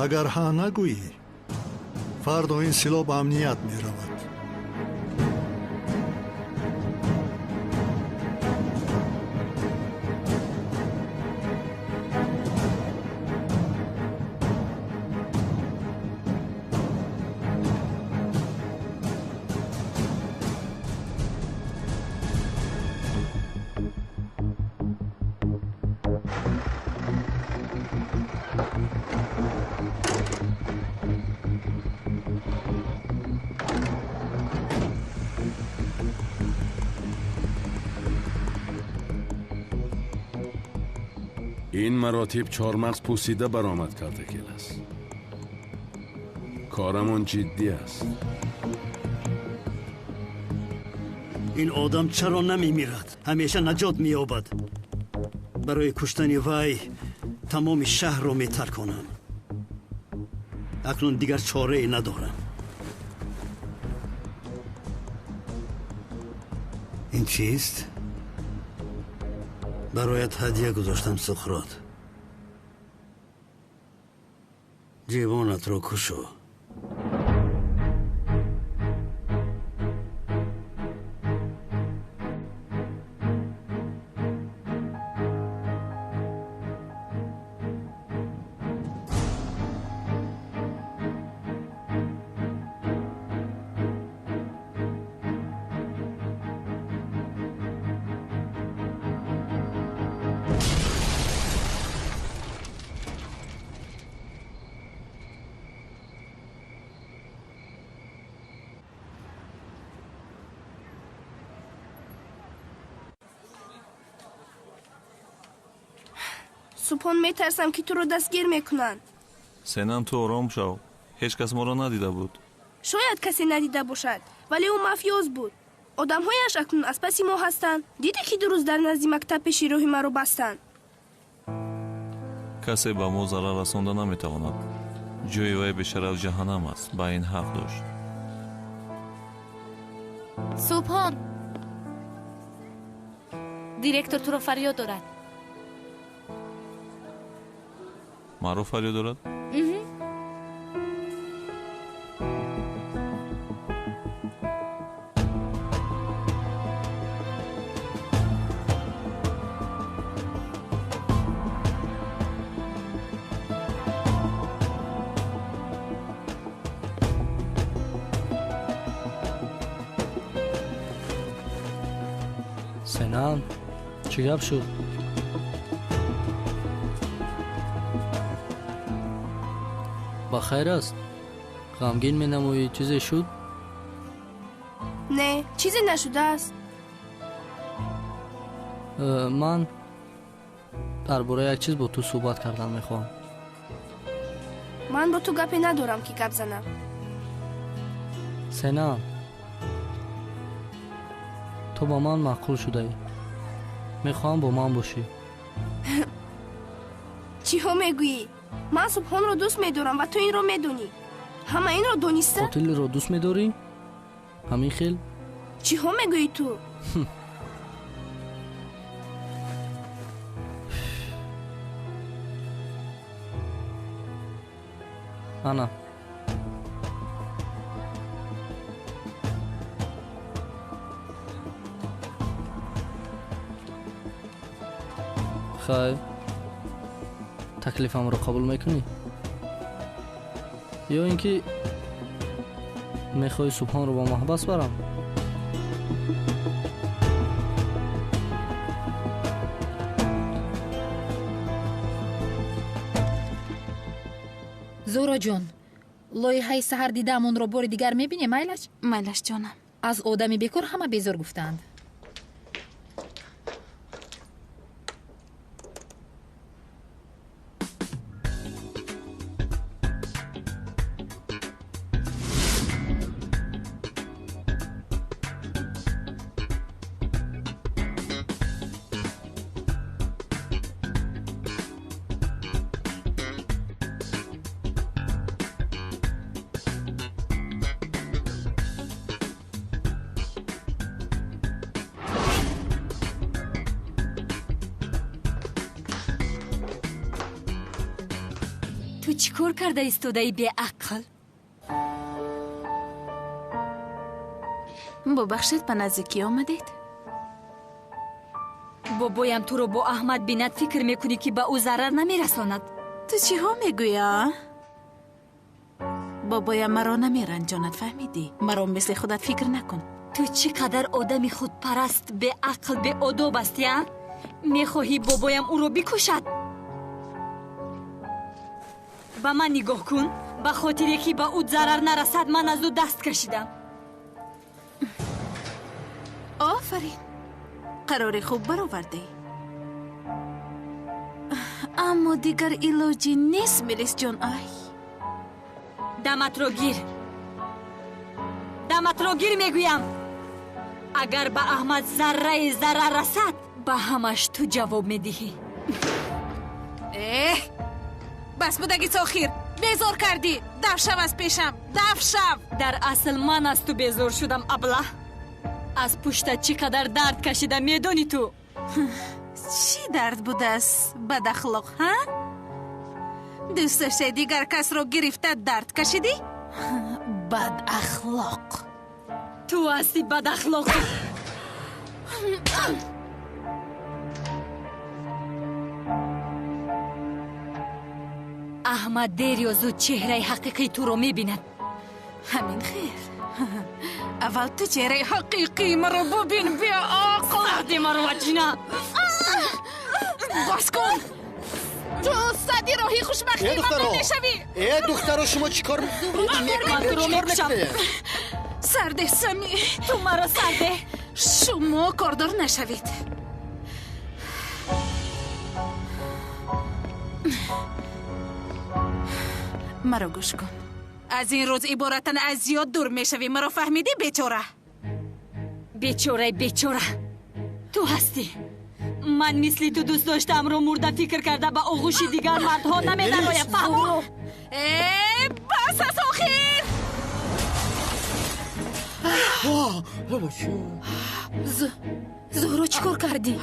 Агар ҳа нагӯӣ, фардо ин силоҳ ба амният меравад. Ин маротиб чормағз пӯсида баромад, Калтакелас. Корамон ҷиддӣ аст. Ин одам чаро намемирад? Ҳамеша наҷот меёбад. Барои куштани вай тамоми шаҳрро метарконам. Акнун дигар чорае надорам. Ин чист? Бароят ҳадя гузоштам, Сухрот. Ҷивонатро кушо. Субҳон, метарсам, ки туро дастгир мекунанд. Сенам, ту ором шав. Ҳеҷ кас моро надида буд. Шояд касе надида бошад, вале ӯ мафиёз буд. Одамҳояш акнун аз паси мо ҳастанд. Дидӣ, ки ду рӯз дар назди мактаб пеши роҳи маро бастанд. Касе ба мо зарар расонда наметавонад. Ҷои вай бешараф ҷаҳаннам аст. Ба ин ҳақ дошт. Субҳон, директор туро фарёд дорад. Маро фарёд дорад? Сенам, чӣ гап шуд? Ба хайр аст? Ғамгин менамоӣ, чизе шуд? Не, чизе нашудааст. Ман дар бораи як чиз бо ту суҳбат кардан мехоҳам. Ман бо ту гапе надорам, ки гап занам. Сенам, то Ту ба ман маъқул шудаӣ. Мехоҳам бо ман бошӣ. Чиҳо мегӯӣ? Ман Субҳонро дӯст медорам ва ту инро медонӣ. Ҳама инро дониста? Қотилро дӯст медорӣ? Ҳамин хел? Чиҳо мегӯӣ ту? Ана. Хайр, таклифамро қабул мекунӣ? Ё ин ки мехоҳӣ Субҳонро ба маҳбас барам? Зуҳроҷон, лоиҳаи саҳар дидаамонро бори дигар мебинем, майлаш? Майлаш, ҷонам. Аз одами бекор ҳама безор гуфтаанд. Ту чӣ кор карда истодаи беақл? Бубахшед, ба наздикӣ омадед? Бобоям туро бо Аҳмад бинад, фикр мекунӣ ки ба ӯ зарар намерасонад. Ту чиҳо мегӯӣ, а? Бобоям маро намеранҷонад, фаҳмидӣ? Маро мисли худат фикр накун. Ту чӣ қадар одами худпараст, беақл, беодоб ҳастӣ, а? Мехоҳӣ бобоям ӯро бикушад? Ба ман нигоҳ кун. Ба хотире ки ба ӯ зарар нарасад, ман аз ӯ даст кашидам. Офарин, қарори хуб баровардӣ. Аммо дигар илоҷӣ нест, Мелисҷон. Ай, даматро гир, даматро гир мегӯям. Агар ба Аҳмад зарраи зарар расад, ба ҳамаш ту ҷавоб медиҳӣ. Эҳ, бас будаги сохир, безор кардӣ. Даф шав аз пешам, даф шав. Дар асл ман аз ту безор шудам, аблаҳ. Аз пуштат чӣ қадар дард кашида медонӣ ту? Чӣ дард будааст, бадахлоқ, ҳа? Дӯст доштаи дигар касро гирифта дард кашидӣ? Бадахлоқ. Ту ҳасти бадахлоқ. Аҳмад дер ё зуд чеҳраи ҳақиқии туро мебинад. Ҳамин хел. Аввал ту чеҳраи ҳақиқии маро бубин, беақл. Сарди маро ваҷина. Бас кун. Ту сади роҳи хушбахтии ман намешавӣ. Э, духтаро, шумо чӣ кор мекунед? Сарде, Сами. Ту маро сарде. Шумо кордор нашавед. Маро гӯш кун. Аз ин рӯз иборатан аз зиёд дур мешавӣ. Маро фаҳмидӣ, бечора? Бечораи бечора, ту ҳастӣ. Ман мисли ту дӯст доштаамро мурда фикр карда ба оғӯши дигар мардҳо намедароям, фаҳмо? Э, бас аз охир! Зуҳро, чӣ кор кардӣ?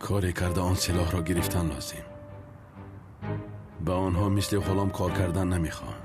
Коре карда он силоҳро гирифтан лозим. Ба онҳо мисли ғулом кор кардан намехоҳам.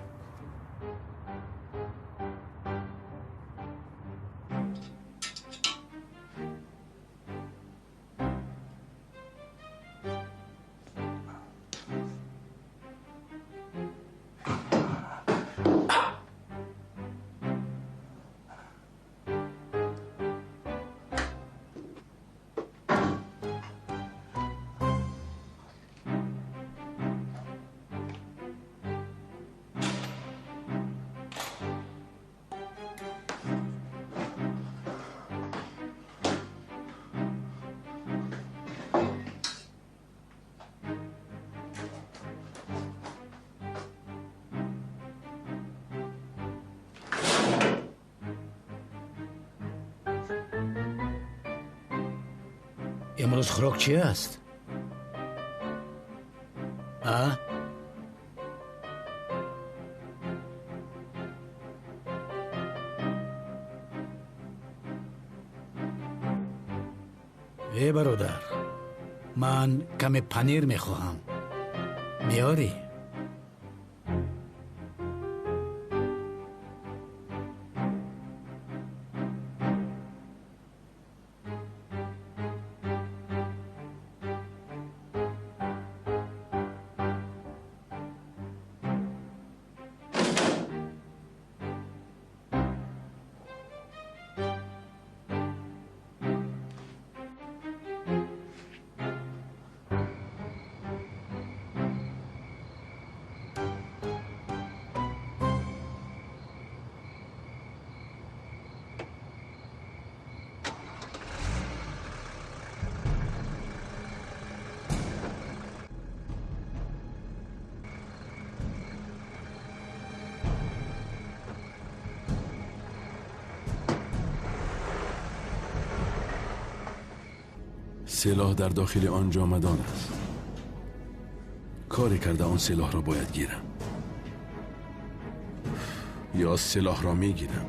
Имрӯз хӯрок чи аст? А? Э бародар, ман каме панир мехоҳам. Меорӣ? سلاح در داخل آن جامدان است. کاری کرده آن سلاح را باید گیرم. یا سلاح را میگیرم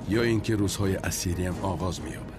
یا اینکه روزهای اسیریم آغاز می‌یابد.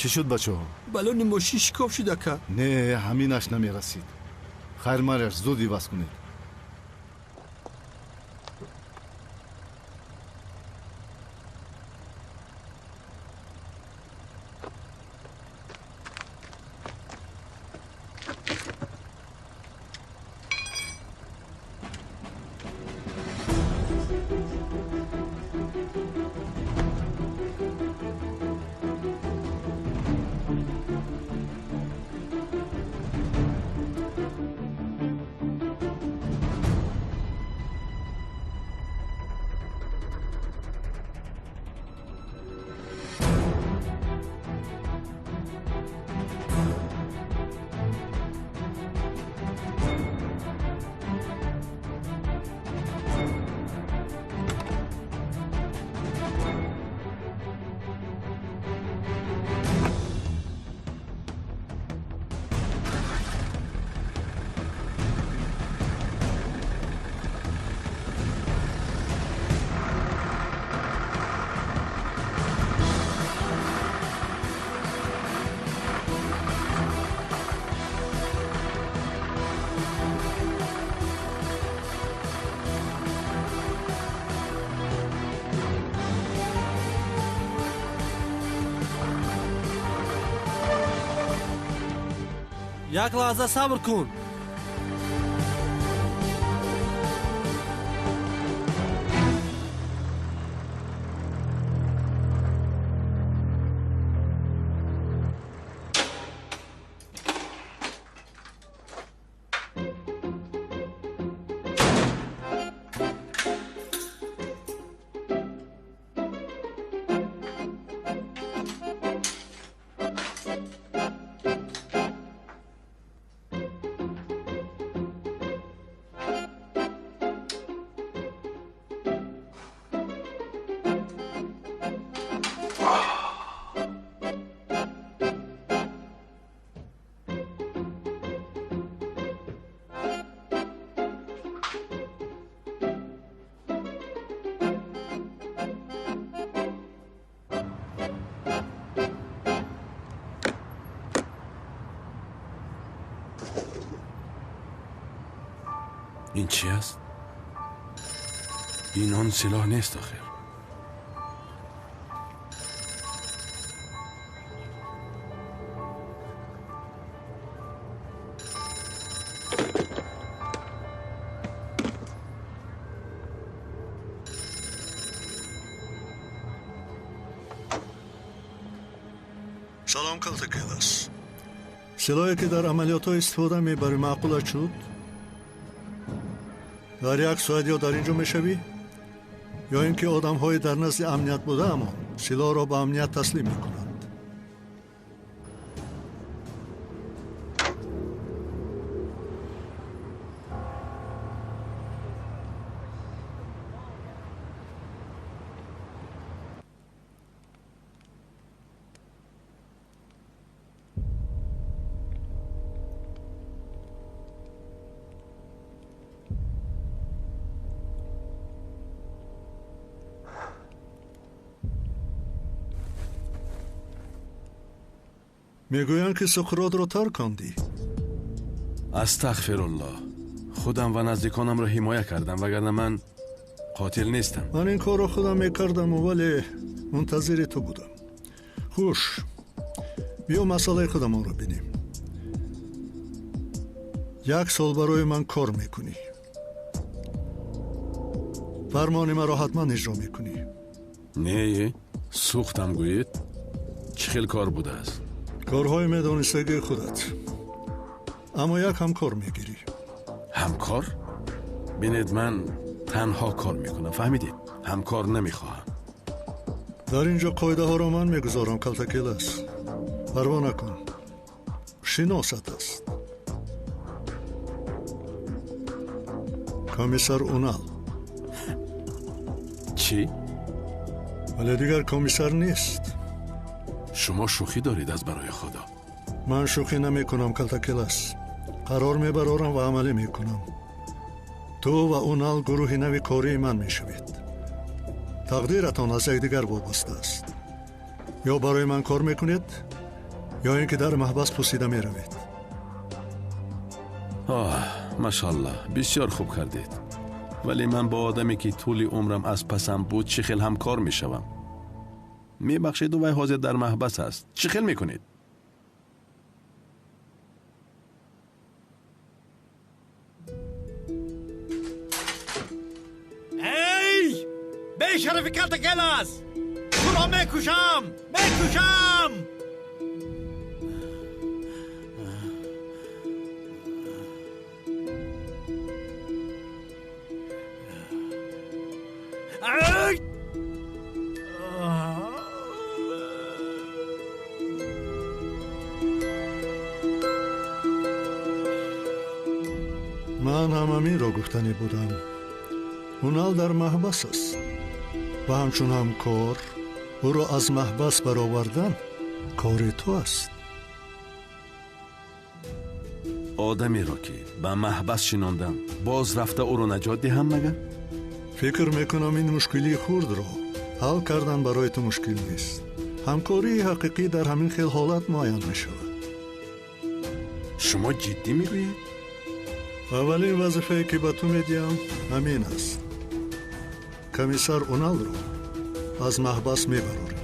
Чӣ шуд, бачаҳо? Балони мошин шикоф шуд, ака. Не, ҳаминаш намерасид. Хайр, маряш, зуд иваз кунед. Як лаҳза сабр кун. Ин чӣ аст? Ин он силоҳ нест охир. Салом, Калтакелас. Силоҳе ки дар амалиётҳо истифода мебарӣ маъқулат шуд? Дар як соат ё дар ин ҷо мешавӣ, ё ин ки одамҳои дар назди амният будаамон силоҳро ба амният таслим мекунанд. Мегӯянд ки Суқротро таркондӣ. Астағфируллоҳ. Худам ва наздиконамро ҳимоя кардам, вагарна ман қотил нестам. Ман ин корро худам мекардаму, вале мунтазири ту будам. Хуш, биё масъалаи худамонро бинем. Як сол барои ман кор мекунӣ. Фармони маро ҳатман иҷро мекунӣ. Не, сӯхтам гӯед. Чӣ хел кор будааст? Корҳои медонистагии худат. Аммо як ҳамкор мегирӣ. Ҳамкор? Бинед, ман танҳо кор мекунам, фаҳмидед? Ҳамкор намехоҳам. Дар ин ҷо қоидаҳоро ман мегузорам, Калтакелас. Парво накун. Шиносат аст. Комиссар Унал. Чӣ? Вале дигар комиссар нест. Шумо шӯхӣ доред аз барои Худо. Ман шӯхӣ намекунам, Калтакелас. Қарор мебарорам ва амалӣ мекунам. Ту ва Унал гурӯҳи нави кории ман мешавед. Тақдиратон аз якдигар вобаста аст. Ё барои ман кор мекунед, ё ин ки дар маҳбас пусида меравед. Оҳ, машаллоҳ, бисёр хуб кардед. Вале ман бо одаме ки тӯли умрам аз пасам буд чӣ хел ҳамкор мешавам? Мебахшеду, вай ҳозир дар маҳбас аст. Чӣ хел мекунед? Эй! Бешарафи Калтакелас! Туро мекушам! Мекушам! Ай! Ман ҳам ҳаминро гуфтанӣ будам. Унал дар маҳбас аст ва ҳамчун ҳамкор ӯро аз маҳбас баровардан кори ту аст. Одамеро ки ба маҳбас шинондам, боз рафта ӯро наҷот диҳам магар? Фикр мекунам ин мушкилии хурдро ҳал кардан барои ту мушкил нест. Ҳамкории ҳақиқӣ дар ҳамин хел ҳолат муайян мешавад. Шумо ҷиддӣ мегӯед? Аввалин вазифае ки ба ту медиҳам ҳамин аст. Комиссар Уналро аз маҳбас мебарорӣ.